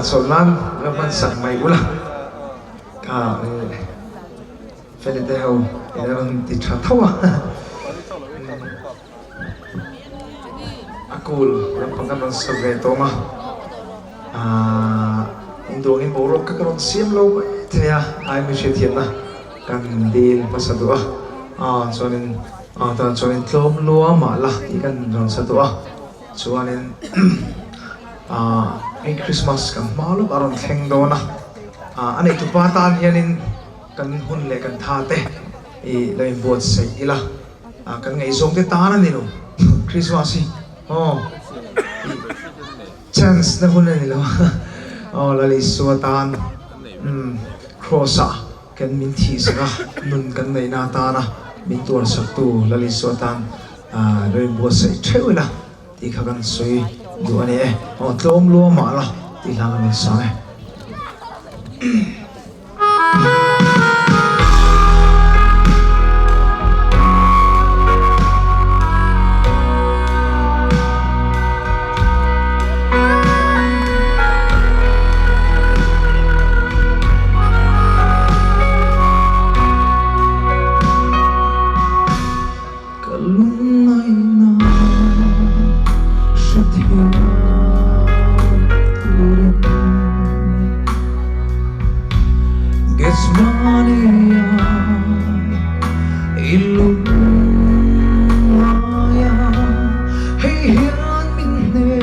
Hahchawlh nan lo hman sak mai ula kha Feli te ho in a rawn ti tha tho a. A cool lampang kan rawn sa ve tawng a, induangin boruak kha ka rawn siam lo mai thei a, ai mi hriatthiamna kan dil hmasa duh a, chuanin tah chuanin tlawm lua mah la tih kan rawn sa duh a, chuanin hei Christmas kan hma lawk a rawn thleng dawn a, a neitupa tan hianin kan hun leh kan tha te i lo inbuatsaih ila. Kan ngaihzawng te tan a ni lo Christmas hi aw tih chance na hun a ni lo aw Lal Isua tan umm Cross ah kan min thih sak a nun kan neihna atana min tuar sak tu Lal Isua tan lo inbuatsaih theuh ila tih kha kan sawi duh a ni e aw tlawm lua mah la tih hlang a min sang e. Ka lungngaihna hre thiam turin Gethsemane-a i lungngaia hei hian min hne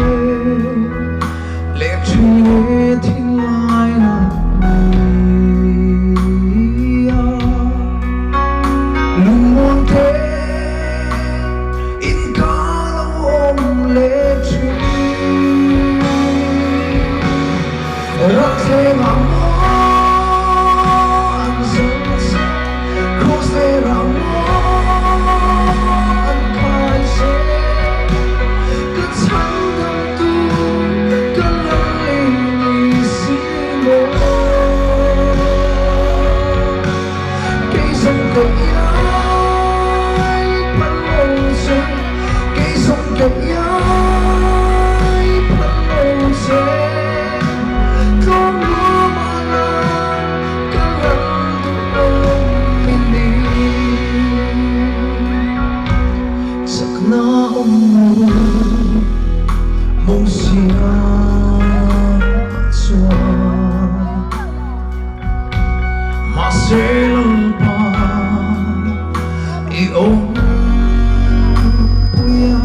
leh thin e thinlai na nia lungmuan te in ka lo awm leh thin Rakthleng ah maw an zalh che Cross ler ah maw an khai che Ka chhandamtu ka lal i ni si maw Kei zawng ka iai phal lo che Kei zawng ka iai phal lo che Tlawm lua mah la ka ral duh awm i ni Chakna awm lo mawng siam ah chuan Mahse Lalpa i awm pui a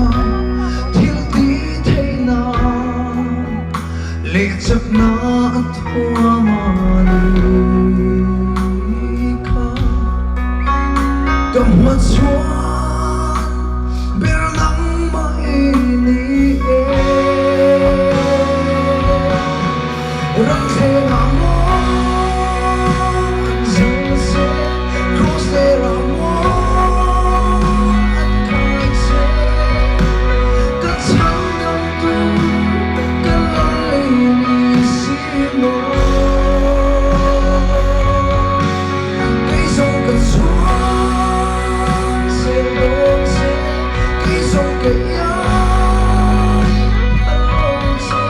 thil ti theihna leh chakna a thuam a ni kha ka hmachhuan ber nangmah i ni e. Ramthleng ah maw an zalh che Cross ler ah maw an khai che Ka chhandamtu ka lal i ni si maw Kei zong ka chuang zel dawn che Kei zong ka iai phal lo che.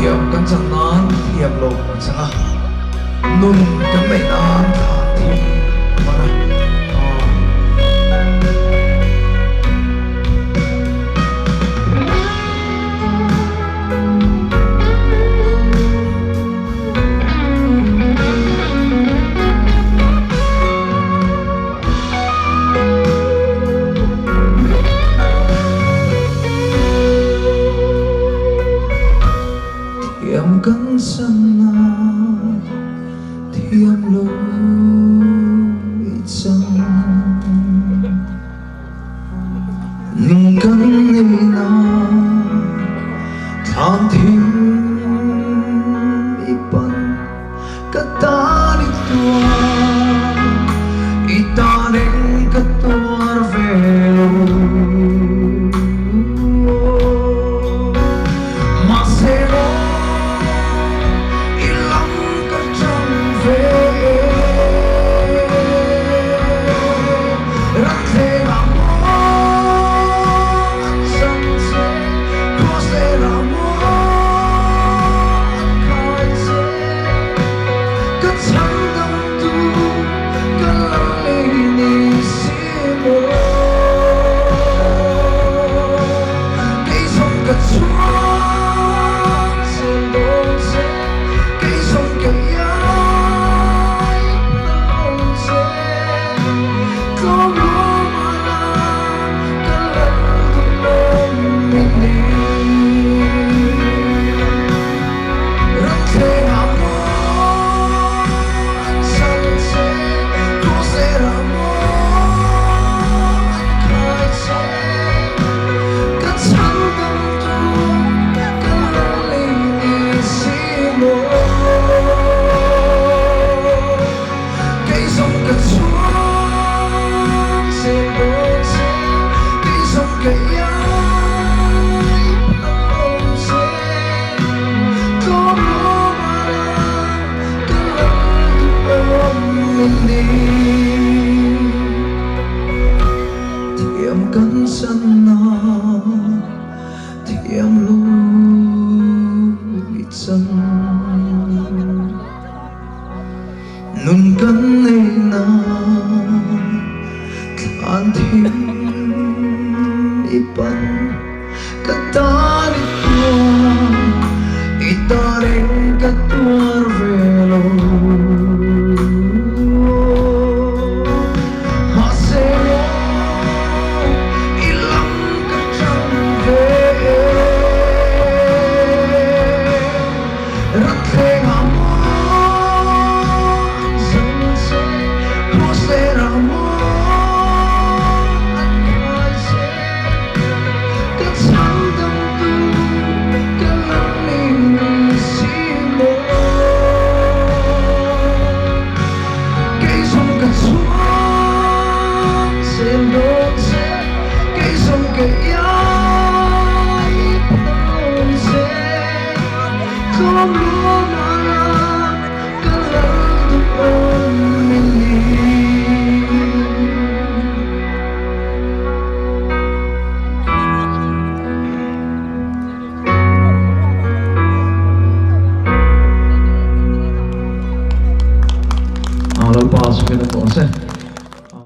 Thiam kan chan nan thiam lo kan chang a, nun kan neih nan thlan thim a hman a. Thiam kan san a, thiam lo i cang. Nung kan neihna thlan thim i pan ka tan i tuar i tan eng ka tuar ve lo Mahse maw. Jose Ramon.